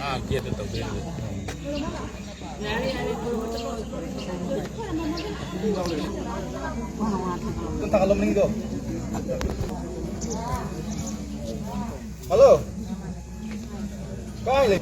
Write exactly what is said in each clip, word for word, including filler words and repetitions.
ꯑꯥ, ꯒꯦꯠꯇ ꯇꯧꯗꯣꯏꯅꯦ꯫ ꯍꯜꯂꯣ꯫ ꯀꯥꯏ ꯂꯩ?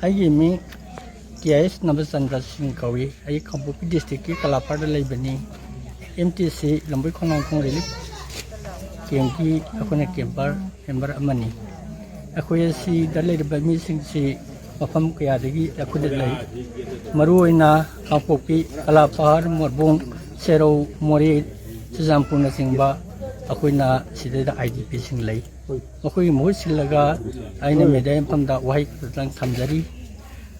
ꯑꯩꯒꯤ ꯃꯤꯡ ꯀꯦ ꯑꯦꯁ ꯅꯕꯆꯟꯗ꯭ꯔ ꯁꯤꯡ ꯀꯧꯏ꯫ ꯑꯩ ꯀꯥꯡꯄꯣꯛꯄꯤ ꯗꯤꯁꯇ꯭ꯔꯤꯛꯀꯤ ꯀꯂꯥꯄꯥꯔꯗ ꯂꯩꯕꯅꯤ꯫ ꯑꯦꯝ ꯇꯤ ꯁꯤ ꯂꯝꯕꯣꯏ ꯈꯣꯡꯅꯥꯡꯈꯣꯡ ꯔꯤꯂꯤꯐ ꯀꯦꯝꯞꯀꯤ ꯑꯩꯈꯣꯏꯅ ꯀꯦꯝꯄꯔ ꯃꯦꯝꯕꯔ ꯑꯃꯅꯤ꯫ ꯑꯩꯈꯣꯏ ꯑꯁꯤꯗ ꯂꯩꯔꯤꯕ ꯃꯤꯁꯤꯡꯁꯤ ꯃꯐꯝ ꯀꯌꯥꯗꯒꯤ ꯑꯩꯈꯣꯏꯗ ꯂꯩ꯫ ꯃꯔꯨꯑꯣꯏꯅ ꯀꯥꯡꯄꯣꯛꯄꯤ, ꯀꯂꯥꯄꯥꯍꯥꯔ, ꯃꯣꯔꯕꯣꯡ, ꯁꯦꯔꯧ, ꯃꯣꯔꯦ, ꯆꯨꯔꯆꯥꯟꯄꯨꯔꯅꯆꯤꯡꯕ ꯑꯩꯈꯣꯏꯅ ꯁꯤꯗꯩꯗ ꯑꯥꯏ ꯗꯤ ꯄꯤꯁꯤꯡ ꯂꯩ꯫ ꯃꯈꯣꯏꯒꯤ ꯃꯍꯨꯠ ꯁꯤꯜꯂꯒ ꯑꯩꯅ ꯃꯦꯗꯤꯌꯥ ꯃꯐꯝꯗ ꯋꯥꯍꯩ ꯈꯛꯇꯪ ꯊꯝꯖꯔꯤ꯫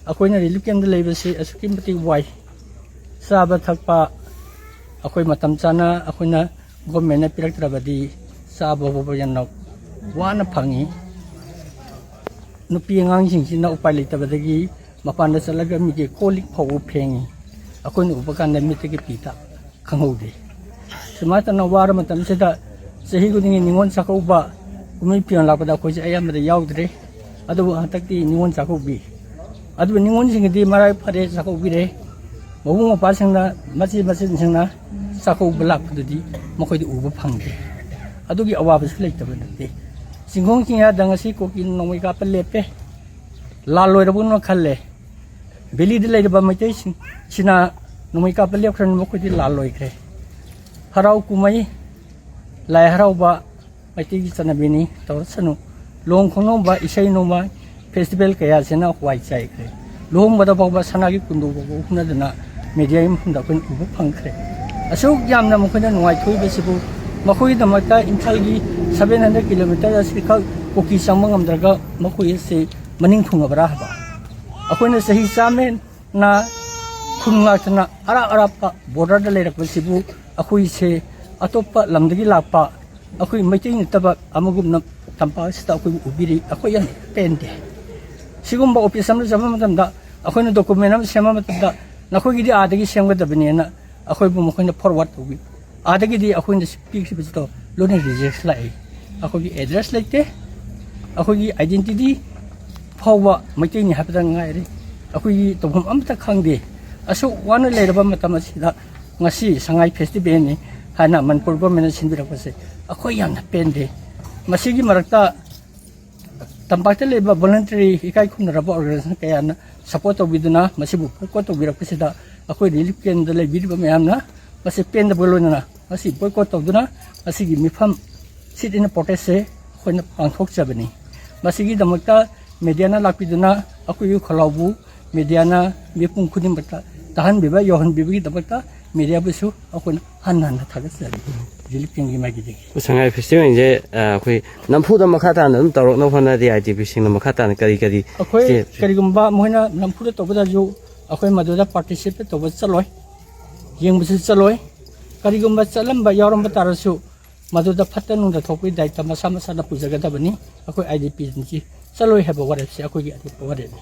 ꯑꯩꯈꯣꯏꯅ ꯔꯤꯂꯤꯐ ꯀꯦꯝꯞꯇ ꯂꯩꯕꯁꯤ ꯑꯁꯨꯛꯀꯤ ꯃꯇꯤꯛ ꯋꯥꯏ꯫ ꯆꯥꯕ ꯊꯛꯄ ꯑꯩꯈꯣꯏ ꯃꯇꯝ ꯆꯥꯅ ꯑꯩꯈꯣꯏꯅ ꯒꯣꯔꯃꯦꯟꯅ ꯄꯤꯔꯛꯇ꯭ꯔꯕꯗꯤ ꯆꯥꯕ ꯐꯥꯎꯕ ꯌꯥꯝꯅ ꯋꯥꯅ ꯐꯪꯉꯤ꯫ ꯅꯨꯄꯤ ꯑꯉꯥꯡꯁꯤꯡꯁꯤꯅ ꯎꯄꯥꯏ ꯂꯩꯇꯕꯗꯒꯤ ꯃꯄꯥꯟꯗ ꯆꯠꯂꯒ ꯃꯤꯒꯤ ꯀꯣꯜ ꯂꯤꯛ ꯐꯥꯎꯕ ꯐꯦꯡꯉꯤ꯫ ꯑꯩꯈꯣꯏꯅ ꯎꯕ ꯀꯥꯟꯗ ꯃꯤꯠꯇꯒꯤ ꯄꯤ ꯇꯥ ꯈꯪꯍꯧꯗꯦ꯫ ꯁꯨꯃꯥꯏꯅ ꯇꯧꯅ ꯋꯥꯔ ꯃꯇꯝꯁꯤꯗ ꯆꯍꯤ ꯈꯨꯗꯤꯡꯒꯤ ꯅꯤꯉꯣꯜ ꯆꯥꯛꯀꯧꯕ ꯀꯨꯝꯍꯩ ꯐꯤꯔꯣꯜ ꯂꯥꯛꯄꯗ ꯑꯩꯈꯣꯏꯁꯦ ꯑꯌꯥꯝꯕꯗ ꯌꯥꯎꯗ꯭ꯔꯦ꯫ ꯑꯗꯨꯕꯨ ꯍꯟꯗꯛꯇꯤ ꯅꯤꯉꯣꯜ ꯆꯥꯛꯀꯧꯕꯤ꯫ ꯑꯗꯨꯕꯨ ꯅꯤꯉꯣꯜꯁꯤꯡꯒꯤꯗꯤ ꯃꯔꯥꯏ ꯐꯔꯦ, ꯆꯥꯛꯀꯧꯕꯤꯔꯦ꯫ ꯃꯕꯨꯡ ꯃꯧꯄ꯭ꯋꯥꯁꯤꯡꯅ, ꯃꯆꯦ ꯃꯆꯟꯁꯤꯡꯅ ꯆꯥꯛꯀꯧꯕ ꯂꯥꯛꯄꯗꯨꯗꯤ ꯃꯈꯣꯏꯗꯤ ꯎꯕ ꯐꯪꯗꯦ꯫ ꯑꯗꯨꯒꯤ ꯑꯋꯥꯕꯁꯨ ꯂꯩꯇꯕ ꯅꯠꯇꯦ꯫ ꯆꯤꯡꯈꯣꯡ ꯆꯤꯡꯌꯥꯗ ꯉꯁꯤ ꯀꯨꯀꯤ ꯅꯣꯡꯃꯩ ꯀꯥꯞꯄ ꯂꯦꯞꯄꯦ꯫ ꯂꯥꯜ ꯂꯣꯏꯔꯕꯅ ꯈꯜꯂꯦ꯫ ꯚꯦꯂꯤꯗ ꯂꯩꯔꯤꯕ ꯃꯩꯇꯩꯁꯤꯡꯁꯤꯅ ꯅꯣꯡꯃꯩ ꯀꯥꯞꯄ ꯂꯦꯞꯈ꯭ꯔꯅꯤ, ꯃꯈꯣꯏꯗꯤ ꯂꯥꯜ ꯂꯣꯏꯈ꯭ꯔꯦ꯫ ꯍꯔꯥꯎ ꯀꯨꯝꯍꯩ, ꯂꯥꯏ ꯍꯔꯥꯎꯕ ꯃꯩꯇꯩꯒꯤ ꯆꯠꯅꯕꯤꯅꯤ, ꯇꯧꯔꯁꯅꯨ꯫ ꯂꯨꯍꯣꯡ ꯈꯣꯡꯗꯣꯡꯕ, ꯏꯁꯩ ꯅꯣꯡꯃꯥꯏ, ꯐꯦꯁꯇꯤꯚꯦꯜ ꯀꯌꯥꯁꯤꯅ ꯋꯥꯏ ꯆꯥꯏꯈ꯭ꯔꯦ꯫ ꯂꯨꯍꯣꯡꯕꯗ ꯐꯥꯎꯕ ꯁꯅꯥꯒꯤ ꯀꯨꯟꯗꯣ ꯐꯥꯎꯕ ꯎꯞꯅꯗꯅ ꯃꯦꯗꯤꯌꯥꯒꯤ ꯃꯐꯝꯗ ꯑꯩꯈꯣꯏꯅ ꯎꯕ ꯐꯪꯈ꯭ꯔꯦ꯫ ꯑꯁꯨꯛ ꯌꯥꯝꯅ ꯃꯈꯣꯏꯅ ꯅꯨꯡꯉꯥꯏꯊꯣꯛꯏꯕꯁꯤꯕꯨ ꯃꯈꯣꯏꯒꯤꯗꯃꯛꯇ ꯏꯝꯐꯥꯜꯒꯤ ꯁꯚꯦꯟ ꯍꯟꯗ꯭ꯔꯦꯠ ꯀꯤꯂꯣꯃꯤꯇꯔ ꯑꯁꯤꯈꯛ ꯀꯨꯀꯤ ꯆꯪꯕ ꯉꯝꯗ꯭ꯔꯒ ꯃꯈꯣꯏ ꯑꯁꯤ ꯃꯅꯤꯡ ꯊꯨꯡꯉꯕ꯭ꯔꯥ ꯍꯥꯏꯕ꯫ ꯑꯩꯈꯣꯏꯅ ꯆꯍꯤ ꯆꯥꯝꯃꯦꯟ ꯅ ꯈꯨꯟ ꯉꯥꯛꯇꯅ ꯑꯔꯥꯞ ꯑꯔꯥꯞꯄ ꯕꯣꯔꯗꯔꯗ ꯂꯩꯔꯛꯄꯁꯤꯕꯨ ꯑꯩꯈꯣꯏꯁꯦ ꯑꯇꯣꯞꯄ ꯂꯝꯗꯒꯤ ꯂꯥꯛꯄ ꯑꯩꯈꯣꯏ ꯃꯩꯇꯩ ꯅꯠꯇꯕ ꯑꯃꯒꯨꯝꯅ ꯇꯝꯄꯥꯛ ꯑꯁꯤꯗ ꯑꯩꯈꯣꯏꯕꯨ ꯎꯕꯤꯔꯤ꯫ ꯑꯩꯈꯣꯏ ꯌꯥꯝ ꯄꯦꯟꯗꯦ꯫ ꯁꯤꯒꯨꯝꯕ ꯑꯣꯐꯤꯁ ꯑꯃꯗ ꯆꯠꯄ ꯃꯇꯝꯗ ꯑꯩꯈꯣꯏꯅ ꯗꯣꯀꯨꯃꯦꯟ ꯑꯃ ꯁꯦꯝꯕ ꯃꯇꯝꯗ ꯅꯈꯣꯏꯒꯤꯗꯤ ꯑꯥꯗꯒꯤ ꯁꯦꯝꯒꯗꯕꯅꯦꯅ ꯑꯩꯈꯣꯏꯕꯨ ꯃꯈꯣꯏꯅ ꯐꯣꯔꯋꯥꯔꯗ ꯇꯧꯕꯤ꯫ ꯑꯥꯗꯒꯤꯗꯤ ꯑꯩꯈꯣꯏꯅ ꯄꯤꯈ꯭ꯔꯤꯕꯁꯤꯗꯣ ꯂꯣꯏꯅ ꯔꯤꯖꯦꯛ ꯂꯥꯛꯏ꯫ ꯑꯩꯈꯣꯏꯒꯤ ꯑꯦꯗ꯭ꯔꯦꯁ ꯂꯩꯇꯦ꯫ ꯑꯩꯈꯣꯏꯒꯤ ꯑꯥꯏꯗꯦꯟꯇꯤꯇꯤ ꯐꯥꯎꯕ ꯃꯩꯇꯩꯅꯤ ꯍꯥꯏꯕꯗ ꯉꯥꯏꯔꯦ꯫ ꯑꯩꯈꯣꯏꯒꯤ ꯇꯧꯐꯝ ꯑꯃꯠꯇ ꯈꯪꯗꯦ꯫ ꯑꯁꯨꯛ ꯋꯥꯅ ꯂꯩꯔꯕ ꯃꯇꯝ ꯑꯁꯤꯗ ꯉꯁꯤ ꯁꯉꯥꯏ ꯐꯦꯁꯇꯤꯚꯦꯜꯅꯤ ꯍꯥꯏꯅ ꯃꯅꯤꯄꯨꯔ ꯒꯣꯔꯃꯦꯟꯅ ꯁꯤꯟꯕꯤꯔꯛꯄꯁꯦ ꯑꯩꯈꯣꯏ ꯌꯥꯝꯅ ꯄꯦꯟꯗꯦ꯫ ꯃꯁꯤꯒꯤ ꯃꯔꯛꯇ ꯇꯝꯄꯥꯛꯇ ꯂꯩꯕ ꯚꯣꯂꯨꯟꯇꯔꯤ ꯏꯀꯥꯏ ꯈꯨꯝꯅꯔꯕ ꯑꯣꯔꯒꯅꯥꯏꯖꯦꯁꯟ ꯀꯌꯥꯅ ꯁꯄꯣꯔꯠ ꯇꯧꯕꯤꯗꯨꯅ ꯃꯁꯤꯕꯨ ꯕꯣꯏꯀꯣꯠ ꯇꯧꯕꯤꯔꯛꯄꯁꯤꯗ ꯑꯩꯈꯣꯏ ꯔꯤꯂꯤꯐ ꯀꯦꯝꯞꯗ ꯂꯩꯕꯤꯔꯤꯕ ꯃꯌꯥꯝꯅ ꯃꯁꯤ ꯄꯦꯟꯗꯕ ꯂꯣꯏꯅꯅ ꯃꯁꯤ ꯕꯣꯏꯀꯣꯠ ꯇꯧꯗꯨꯅ ꯃꯁꯤꯒꯤ ꯃꯤꯐꯝ ꯁꯤꯠ ꯏꯟ ꯄ꯭ꯔꯣꯇꯦꯁꯁꯦ ꯑꯩꯈꯣꯏꯅ ꯄꯥꯡꯊꯣꯛꯆꯕꯅꯤ꯫ ꯃꯁꯤꯒꯤꯗꯃꯛꯇ ꯃꯦꯗꯤꯌꯥꯅ ꯂꯥꯛꯄꯤꯗꯨꯅ ꯑꯩꯈꯣꯏꯒꯤ ꯈꯣꯜꯂꯥꯎꯕꯨ ꯃꯦꯗꯤꯌꯥꯅ ꯃꯤꯄꯨꯝ ꯈꯨꯗꯤꯡꯃꯛꯇ ꯇꯥꯍꯟꯕꯤꯕ ꯌꯧꯍꯟꯕꯤꯕꯒꯤꯗꯃꯛꯇ ꯃꯦꯗꯤꯌꯥꯕꯨꯁꯨ ꯑꯩꯈꯣꯏꯅ ꯍꯟꯅ ꯍꯟꯅ ꯊꯥꯒꯠꯆꯔꯤ ꯔꯤꯂꯤꯐ ꯀꯦꯝꯞꯀꯤ ꯃꯥꯏꯀꯩꯗꯒꯤ꯫ ꯁꯉꯥꯏ ꯐꯦꯁꯇꯤꯚꯦꯜꯁꯦ ꯑ, ꯑꯩꯈꯣꯏ ꯅꯝꯐꯨꯗ ꯃꯈꯥ ꯇꯥꯅ ꯑꯗꯨꯝ ꯇꯧꯔꯛꯅꯕ ꯍꯣꯠꯅꯔꯗꯤ ꯑꯥꯏ ꯗꯤ ꯄꯤꯁꯤꯡꯅ ꯃꯈꯥ ꯇꯥꯅ ꯀꯔꯤ ꯀꯔꯤ ꯑꯩꯈꯣꯏ ꯁꯦ- ꯀꯔꯤꯒꯨꯝꯕ ꯃꯣꯏꯅ ꯅꯝꯐꯨꯗ ꯇꯧꯕꯗꯁꯨ ꯑꯩꯈꯣꯏ ꯃꯗꯨꯗ ꯄꯥꯔꯇꯤꯁꯤꯄꯦꯠ ꯇꯧꯕ ꯆꯠꯂꯣꯏ, ꯌꯦꯡꯕꯁꯨ ꯆꯠꯂꯣꯏ꯫ ꯀꯔꯤꯒꯨꯝꯕ ꯆꯠꯂꯝꯕ ꯌꯥꯎꯔꯝꯕ ꯇꯥꯔꯁꯨ ꯃꯗꯨꯗ ꯐꯠꯇ ꯅꯨꯡꯗ ꯊꯣꯛꯄꯒꯤ ꯗꯥꯏꯇ ꯃꯁꯥ ꯃꯁꯥꯅ ꯄꯨꯖꯒꯗꯕꯅꯤ꯫ ꯑꯩꯈꯣꯏ ꯑꯥꯏ ꯗꯤ ꯄꯤꯁꯤꯡꯁꯤ ꯆꯠꯂꯣꯏ ꯍꯥꯏꯕ ꯋꯥꯔꯦꯞꯁꯦ ꯑꯩꯈꯣꯏꯒꯤ ꯑꯇꯣꯞꯄ ꯋꯥꯔꯦꯞꯅꯤ꯫